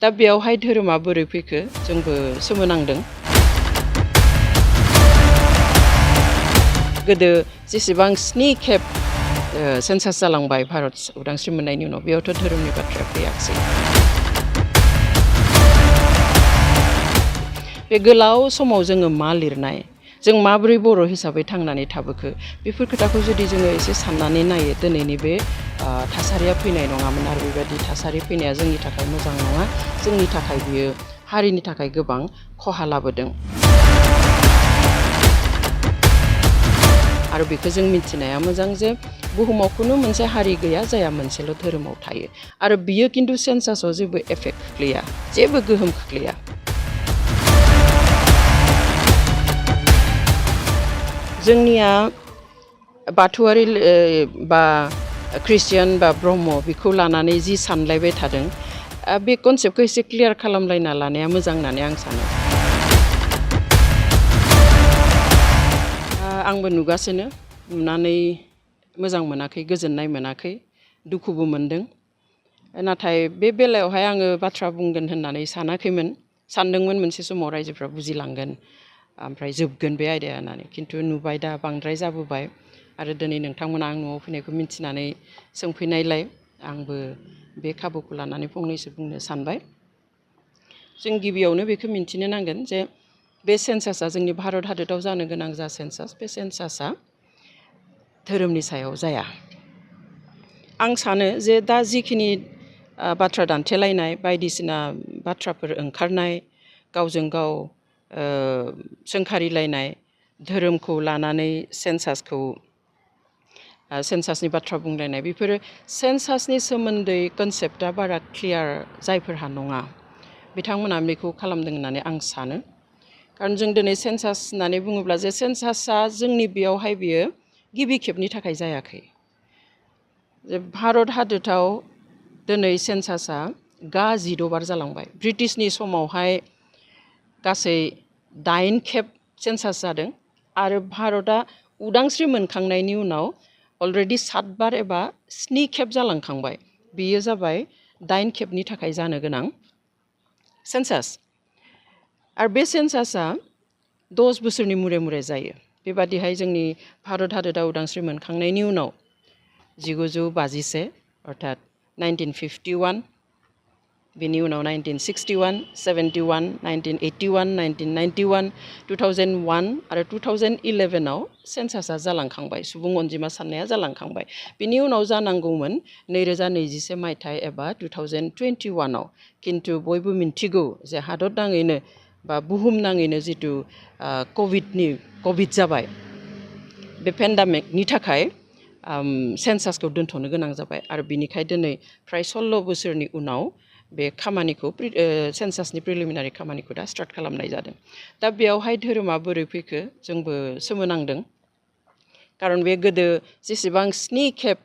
दा बेयावहाय धोरोमा बोरै फैखो जोंबो सोमोनांदों। गोदो जेसेबां 7 खेब सेन्सास जालांबाय भारत उदांस्रि मोननायनि उनाव बेयावथ' धोरोमनि बाथ्राया फैयाखिसै। बे गोलाव समाव जोङो मा लिरनाय, जों माबोरै बर' हिसाबै थांनानै थाबोखो, बेफोर खोथाखौ जुदि जोङो एसे साननानै नायो दिनैनि बे थासारिया फैनाय नङामोन आरो बेबायदि थासारि फैनाया जोंनि थाखाय मोजां नङा। जोंनि थाखाय बियो हारिनि थाखाय गोबां खहा लाबोदों। आरो बेखौ जों मिथिनाया मोजां जे बुहुमाव खुनु मोनसे हारि गैया जाया मोनसेल' धोरोमाव थायो आरो बियो खिन्थु सेन्सासाव जेबो एफेक्ट खोख्लैया, जेबो गोहोम खोख्लैया। जोंनिया बाथौआरि बा ख्रिस्टियान बा ब्रह्म बेखौ लानानै जि सानलायबाय थादों बे कनसेप्टखौ एसे क्लियार खालामलायना लानाया मोजां होननानै आं सानो। आंबो नुगासिनो, नुनानै मोजां मोनाखै, गोजोननाय मोनाखै, दुखुबो मोनदों। नाथाय बे बेलायावहाय आङो बाथ्रा बुंगोन होननानै सानाखैमोन, सानदोंमोन मोनसे समाव रायजोफ्रा बुजिलांगोन ओमफ्राय जोबगोन बे आयदाया होननानै। खिन्थु नुबाय दा बांद्राय जाबोबाय आरो दिनै नोंथांमोना आं न'आव फैनायखौ मिथिनानै सोंफैनायलाय आंबो बे खाबुखौ लानानै फंनैसो बुंनो सानबाय। जों गिबियावनो बेखौ मिन्थिनो नांगोन जे बे सेन्सासा जोंनि भारत हादराव जानो गोनां जा सेन्सास, बे सेन्सासा धोरोमनि सायाव जाया। आं सानो जे दा जिखिनि बाथ्रा दान्थेलायनाय, बायदिसिना बाथ्राफोर ओंखारनाय, गावजों गाव सोंखारिलायनाय, धोरोमखौ लानानै सेन्सासनि बाथ्रा बुंलायनाय, बेफोरो सेन्सासनि सोमोन्दै कनसेप्टआ बारा क्लियार जायफोरहा नङा बिथांमोना बेखौ खालामदों होननानै आं सानो। खारन जों दिनै सेन्सास होननानै बुङोब्ला जे सेन्सासा जोंनि बेयावहाय बियो गिबि खेबनि थाखाय जायाखै। जे भारत हादराव दिनै सेन्सासा 16 बार जालांबाय। ब्रिटिशनि समावहाय गासै 8 खेब सेन्सास जादों आरो भारतआ उदांस्रि मोनखांनायनि उनाव अलरेडि 7 बार एबा 7 खेब जालांखांबाय। बेयो जाबाय 8 खेबनि थाखाय जानो गोनां सेन्सास। आरो बे सेन्सासा 10 बोसोरनि मुरे मुरे जायो। बेबादिहाय जोंनि भारत हादरा उदांस्रि मोनखांनायनि उनाव 1951 अर्थात 1951, बेनि उनाव 1961, 71, 1981, 1991, 2001 आरो 2011आव सेन्सासा जालांखांबाय, सुबुं अनजिमा साननाया जालांखांबाय। बेनि उनाव जानांगौमोन 2021 मायथाइ एबा 2021आव। खिन्थु बयबो मिन्थिगौ जे हादर नाङैनो बा बुहुम नाङैनो जिथु कभिड जाबाय, बे पेन्डामिकनि थाखाय सेन्सासखौ दोनथ'नो गोनां जाबाय आरो बिनिखाय दिनै फ्राय 16 बोसोरनि उनाव बे खामानिखौ सेन्सासनि प्रिलिमिनारि खामानिखौ दा स्टार्ट खालामनाय जादों। दा बेयावहाय धोरोमा बोरै फैखो जोंबो सोमोनांदों। खारन बे गोदो जेसेबां 7 खेब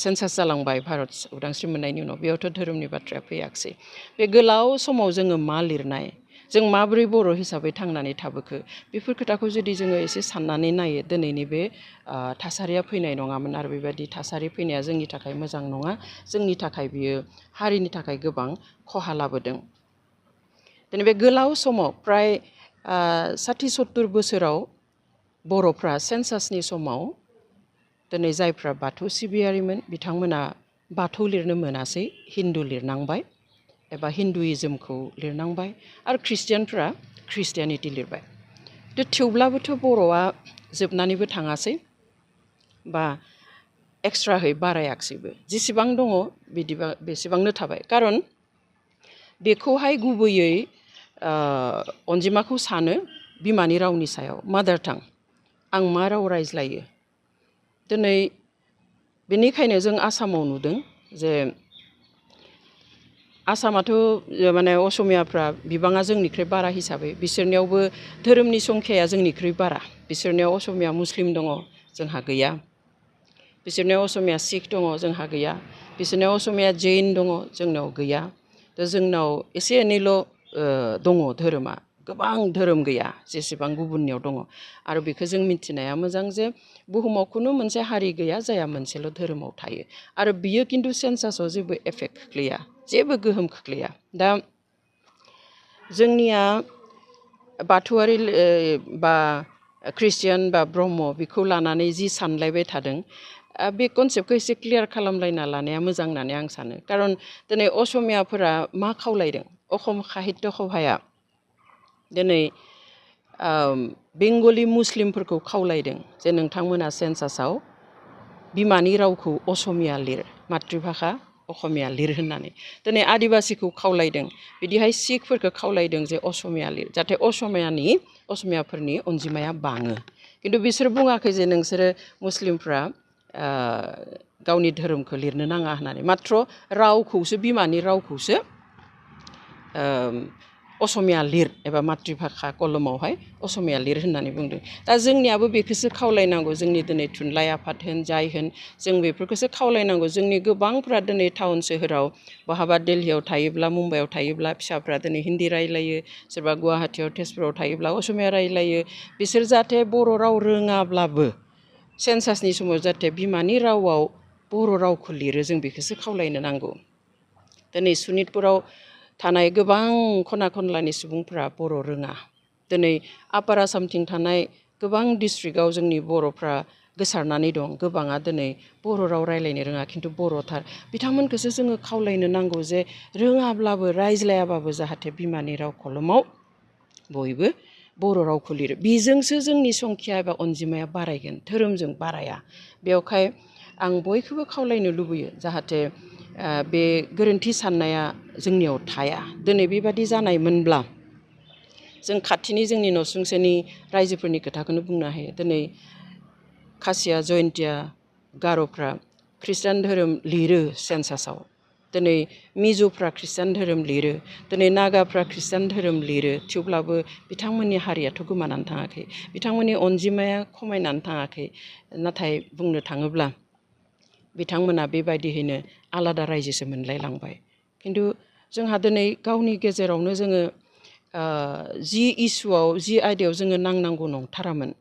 सेन्सास जालांबाय भारत उदांस्रि मोननायनि उनाव बेयावथ' धोरोमनि बाथ्राया फैयाखिसै। बे गोलाव समाव जोङो मा लिरनाय, जों माबोरै बर' हिसाबै थांनानै थाबोखो, बेफोर खोथाखौ जुदि जोङो एसे साननानै नायो दिनैनि बे थासारिया फैनाय नङामोन आरो बेबायदि थासारि फैनाया जोंनि थाखाय मोजां नङा। जोंनि थाखाय बियो हारिनि थाखाय गोबां खहा लाबोदों। दिनै बे गोलाव समाव फ्राय 60-70 बोसोराव बर'फ्रा सेन्सासनि समाव दिनै जायफ्रा बाथौ सिबियारिमोन बिथांमोना बाथौ लिरनो मोनासै, हिन्दु लिरनांबाय एबा हिन्दुइज्मखौ लिरनांबाय आरो ख्रिस्टियानफ्रा ख्रिस्टियानिटि लिरबाय। थेवब्लाबोथ' बर'आ जोबनानैबो थाङासै बा एक्सट्राहै बारायाखिसैबो। जेसेबां दङ बिदिबा बेसेबांनो थाबाय। खारन बेखौहाय गुबैयै अनजिमाखौ सानो बिमानि रावनि सायाव, मादार टां, आं मा राव रायज्लायो। दिनै बेनिखायनो जों आसामाव नुदों जे आसामाथ' माने असमियाफ्रा बिबाङा जोंनिख्रुइ बारा हिसाबै बिसोरनियावबो धोरोमनि संख्याया जोंनिख्रुइ बारा। बिसोरनियाव असमिया मुस्लिम दङ, जोंहा गैया। बिसोरनियाव असमिया सिख दङ, जोंहा गैया। बिसोरनियाव असमिया जैन दङ, जोंनाव गैया। दा जोंनाव एसे एनैल' दङ धोरोमा, गोबां धोरोम गैया जेसेबां गुबुननियाव दङ। आरो बेखौ जों मिथिनाया मोजां जे बुहुमाव खुनु मोनसे हारि गैया जाया मोनसेल' धोरोमाव थायो आरो बियो खिन्थु सेन्सासाव जेबो एफेक्ट खोख्लैया, जेबो गोहोम खोख्लैया दा जोंनिया बाथौआरि बा ख्रिस्टियान बा ब्रह्म बेखौ लानानै जि सानलायबाय थादों बे कनसेप्टखौ एसे क्लियार खालामलायना लानाया मोजां होननानै आं सानो खारन दिनै असमियाफोरा मा खावलायदों अखम साहित्य सभाया दिनै बेंगलि मुस्लिमफोरखौ खावलायदों जे नोंथांमोना सेन्सासाव बिमानि रावखौ असमिया लिर मातृभाषा असमिया लिर होननानै दिनै आदिबासिखौ खावलायदों बिदिहाय सिखफोरखौ खावलायदों जे असमिया लिर जाहाथे असमियाफोरनि अनजिमाया बाङो खिन्थु बिसोर बुङाखै जे नोंसोरो मुस्लिमफ्रा गावनि धोरोमखौ लिरनो नाङा होननानै मात्र रावखौसो बिमानि रावखौसो असमिया लिर एबा मातृभाषा कलमावहाय असमिया लिर होननानै बुंदों दा जोंनियाबो बेखौसो खावलायनांगौ जोंनि दिनै थुनलाइ आफाद होन जाय होन जों बेफोरखौसो खावलायनांगौ जोंनि गोबांफ्रा दिनै टाउन सोहोराव बहाबा दिल्लीयाव थायोब्ला मुम्बाइआव थायोब्ला फिसाफ्रा दिनै हिन्दी रायलायो सोरबा गुवाहाटीयाव तेजपुराव थायोब्ला असमिया रायलायो बिसोर जाहाथे बर' राव रोङाब्लाबो सेन्सासनि समाव जाहाथे बिमानि रावाव बर' रावखौ लिरो जों बेखौसो खावलायनो नांगौ दिनै सनितपुराव थानाय गोबां खना खनलानि सुबुंफ्रा बर' रोङा दिनै आपार आसामथिं थानाय गोबां डिस्ट्रिक्टआव जोंनि बर'फ्रा गोसारनानै दं गोबाङा दिनै बर' राव रायलायनो रोङा खिन्थु बर'थार बिथांमोनखौसो जोङो खावलायनो नांगौ जे रोङाब्लाबो रायज्लायाबाबो जाहाथे बिमानि राव कलमाव बयबो बर' रावखौ लिरो बेजोंसो जोंनि संख्या एबा अनजिमाया बारायगोन धोरोमजों बाराया बेवहाय आं बयखौबो खावलायनो लुबैयो जाहाथे बे गोरोन्थि साननाया जोंनियाव थाया दिनै बेबादि जानायमोनब्ला जों खाथिनि जोंनि नसुंसेनि रायजोफोरनि खोथाखौनो बुंनो हायो दिनै खासिया जयन्तिया गार'फ्रा ख्रिस्टान धोरोम लिरो सेन्सासाव दिनै मिज'फ्रा ख्रिस्टान धोरोम लिरो दिनै नागाफ्रा ख्रिस्टान धोरोम लिरो थेवब्लाबो बिथांमोननि हारियाथ' गोमानानै थाङाखै बिथांमोननि अनजिमाया खमायनानै थाङाखै नाथाय बुंनो थाङोब्ला बिथांमोना बेबायदियैनो आलादा रायजोसो मोनलायलांबाय खिन्थु जोंहा दिनै गावनि गेजेरावनो जोङो जि इस्युआव जि आयदायाव जोङो नांनांगौ नंथारामोन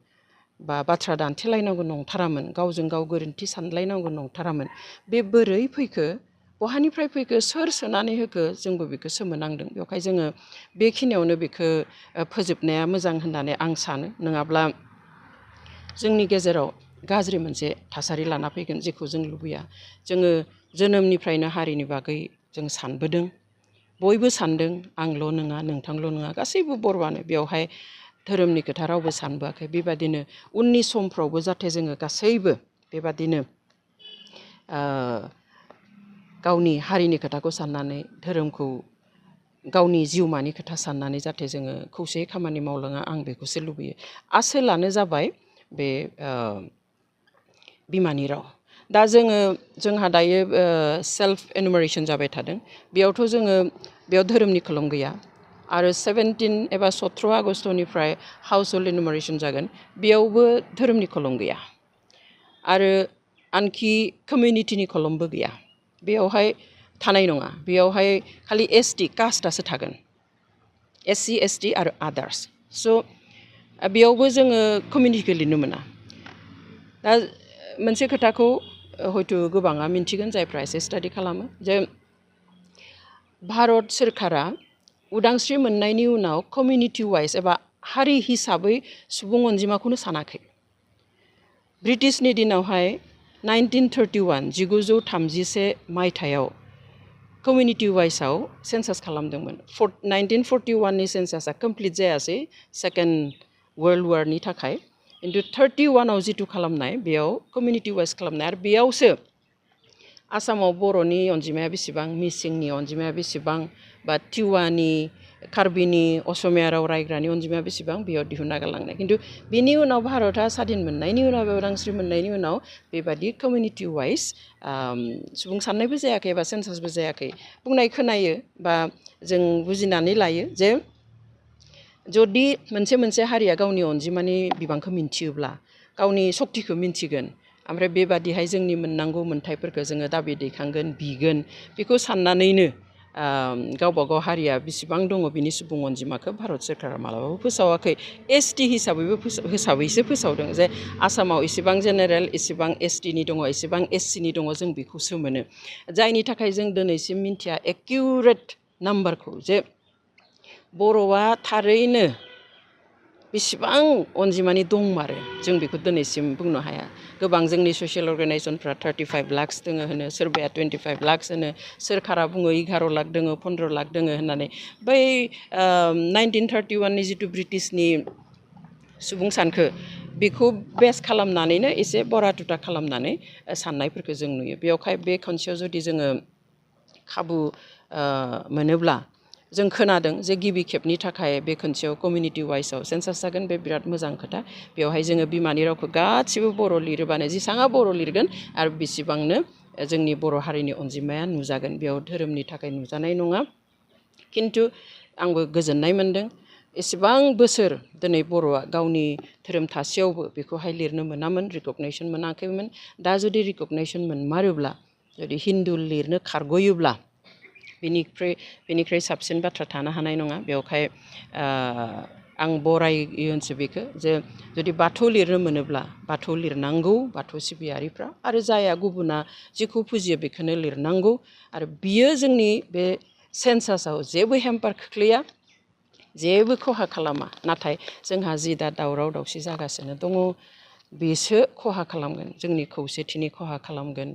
बा बाथ्रा दान्थेलायनांगौ नंथारामोन गावजों गाव गोरोन्थि सानलायनांगौ नंथारामोन बे बोरै फैखो बहानिफ्राय फैखो सोर सोनानै होखो जोंबो बेखौ सोमोनांदों बेवहाय जोङो बेखिनियावनो बेखौ फोजोबनाया मोजां होननानै आं सानो नङाब्ला जोंनि गेजेराव गाज्रि मोनसे थासारि लाना फैगोन जेखौ जों लुबैया जोङो जोनोमनिफ्रायनो हारिनि बागै जों सानबोदों बयबो सानदों आंल' नङा नोंथांल' नङा गासैबो बर'आनो बेवहाय धोरोमनि खोथा रावबो सानबोआखै बेबादिनो उननि समफ्रावबो जाहाथे जोङो गासैबो बेबादिनो गावनि हारिनि खोथाखौ साननानै धोरोमखौ गावनि जिउमानि खोथा साननानै जाहाथे जोङो खौसेयै खामानि मावलाङा आं बेखौसो लुबैयो आसोलानो जाबाय बे बिमानि राव दा जोंहा दायो सेल्फ एनुमारेसन जाबाय थादों बेयावथ' जोङो बेयाव धोरोमनि खोलोम गैया आरो 17 एबा 17 आगस्टनिफ्राय हाउस हल्ड एनुमारेसन जागोन बेयावबो धोरोमनि खोलोम गैया आरो आनखि कमिउनिटिनि खोलोमबो गैया बेयावहाय थानाय नङा बेयावहाय खालि एसटि कास्टआसो थागोन एससि एसटि आरो आदार्स स' बेयावबो जोङो कमिउनिटिखौ लिरनो मोना दा मोनसे खोथाखौ हयथ' गोबाङा मिन्थिगोन जायफ्रा एसे स्टाडि खालामो जे भारत सोरखारा उदांस्रि मोननायनि उनाव कमिउनिटि वाइज एबा हारि हिसाबै सुबुं अनजिमाखौनो सानाखै ब्रिटिशनि दिनावहाय 1931 मायथाइयाव कमिउनिटि वाइजआव सेन्सास खालामदोंमोन 1941नि सेन्सासआ कमप्लिट जायासै सेकेन्ड वर्ल्ड वारनि थाखाय खिन्थु 31आव जिथु खालामनाय बेयाव कमिउनिटि वाइज खालामनाय आरो बेयावसो आसामाव बर'नि अनजिमाया बेसेबां मिसिंनि अनजिमाया बेसेबां बा टिवानि कार्बिनि असमिया राव रायग्रानि अनजिमाया बेसेबां बेयाव दिहुनना गालांनाय खिन्थु बेनि उनाव भारतआ स्वाधीन मोननायनि उनाव उदांस्रि मोननायनि उनाव बेबादि कमिउनिटि वाइज सुबुं साननायबो जायाखै एबा सेन्सासबो जायाखै बुंनाय खोनायो बा जों बुजिनानै लायो जे जुदि मोनसे हारिया गावनि अनजिमानि बिबांखौ मिन्थियोब्ला गावनि सक्तिखौ मिन्थिगोन ओमफ्राय बेबादिहाय जोंनि मोननांगौ मोन्थाइफोरखौ जोङो दाबि दैखांगोन बिगोन बेखौ साननानैनो गावबा गाव हारिया बेसेबां दङ बिनि सुबुं अनजिमाखौ भारत सोरकारा मालाबाबो फोसावाखै एसटि हिसाबैसो फोसावदों जे आसामाव इसेबां जेनेरेल इसेबां एसटिनि दङ इसेबां एससिनि दङ जों बेखौसो मोनो जायनि थाखाय जों दिनैसिम मिन्थिया एक्युरेट नाम्बारखौ जे बर'आ थारैनो बेसेबां अनजिमानि दंमारो जों बेखौ दिनैसिम बुंनो हाया गोबां जोंनि ससियेल अर्गानाइजेसनफ्रा 35 लाख दङ होनो सोरबाया 25 लाख होनो सोरखारा बुङो 11 लाख दङ 15 लाख दङ होननानै बै 1931 नि जिथु ब्रिटिशनि सुबुं सानखो बेखौ बेस खालामनानैनो एसे बरा तुता खालामनानै साननायफोरखौ जों नुयो बेयावहाय बे खनसेयाव जुदि जोङो खाबु मोनोब्ला जों खोनादों जे गिबि खेबनि थाखाय बे खनसेयाव कमिउनिटि वाइसआव सेन्सास जागोन बे बिराद मोजां खोथा बेवहाय जोङो बिमानि रावखौ गासिबो बर' लिरोबानो जेसेबां बर' लिरगोन आरो बेसेबांनो जोंनि बर' हारिनि अनजिमाया नुजागोन बेयाव धोरोमनि थाखाय नुजानाय नङा खिन्थु आंबो गोजोननाय मोन्दों एसेबां बोसोर दिनै बर'आ गावनि धोरोम थासेयावबो बेखौहाय लिरनो मोनामोन रिकगनाइसन मोनाखैमोन दा जुदि रिकगनाइसन मोनमारोब्ला जुदि हिन्दु लिरनो खारग'योब्ला बेनिख्रुइ साबसिन बाथ्रा थानो हानाय नङा बेवहाय आं बरायोसो बेखौ जे जुदि बाथौ लिरनो मोनोब्ला बाथौ लिरनांगौ बाथौ सिबियारिफ्रा आरो जाया गुबुना जिखौ फुजियो बेखौनो लिरनांगौ आरो बियो जोंनि बे सेन्सासाव जेबो हेम्पार खोख्लैया जेबो खहा खालामा नाथाय जोंहा जि दा दावराव दावसि जागासिनो दङ बेसो खहा खालामगोन जोंनि खौसेथिनि खहा खालामगोन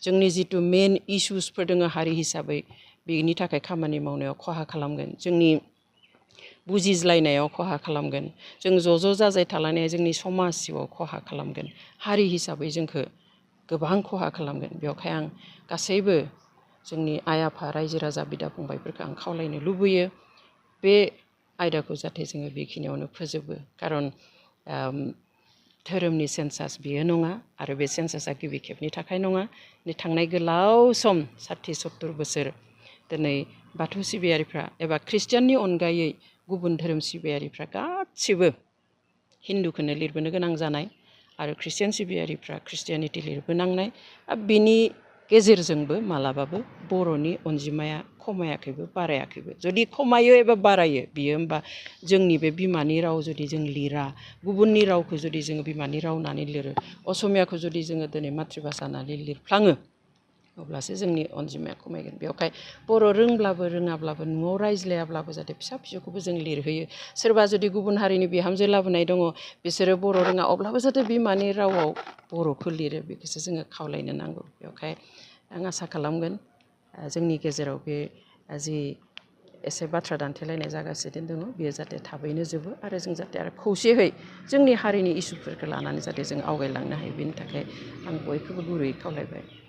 जोंनि जिथु मेन इसुसफोर दङ हारि हिसाबै बेनि थाखाय खामानि मावनायाव खहा खालामगोन जोंनि बुजिज्लायनायाव खहा खालामगोन जों ज' जाजाय थालायनाया जोंनि समाज जिउआव खहा खालामगोन हारि हिसाबै जोंखौ गोबां खहा खालामगोन बेवहाय आं गासैबो जोंनि आइ आफा रायजो राजा बिदा फंबायफोरखौ आं खावलायनो लुबैयो बे आयदाखौ जाहाथे जोङो बेखिनियावनो फोजोबो खारन धोरोमनि सेन्सास बेयो नङा आरो बे सेन्सासा गिबि खेबनि थाखाय नङा थांनाय गोलाव सम 60-70 बोसोर दिनै बाथौ सिबियारिफ्रा एबा ख्रिस्टियाननि अनगायै गुबुन धोरोम सिबियारिफ्रा गासिबो हिन्दुखौनो लिरबोनो गोनां जानाय आरो ख्रिस्टियान सिबियारिफ्रा ख्रिस्टियानिटि लिरबोनांनाय बिनि गेजेरजोंबो मालाबाबो बर'नि अनजिमाया खमायाखैबो बारायाखैबो जुदि खमायो एबा बारायो बियो होमबा जोंनि बे बिमानि राव जुदि जों लिरा गुबुननि रावखौ जुदि जोङो बिमानि राव होननानै लिरो असमियाखौ जुदि जोङो दिनै मातृभाषा होननानै लिरफ्लाङो अब्लासो जोंनि अनजिमाया खमायगोन बेवहाय बर' रोंब्लाबो रोङाब्लाबो न'आव रायज्लायाब्लाबो जाहाथे फिसा फिसौखौबो जों लिरहोयो सोरबा जुदि गुबुन हारिनि बिहामजो लाबोनाय दङ बिसोरो बर' रोङा अब्लाबो जाहाथे बिमानि रावाव बर'खौ लिरो बेखौसो जोङो खावलायनो नांगौ बेवहाय आं आसा खालामगोन जोंनि गेजेराव बे जि एसे बाथ्रा दान्थेलायनाय जागासिनो दङ बेयो जाहाथे थाबैनो जोबो आरो जों जाहाथे आरो खौसेयै जोंनि हारिनि इसुफोरखौ लानानै जाहाथे जों आवगायलांनो हायो बेनि थाखाय आं बयखौबो गुरैयै खावलायबाय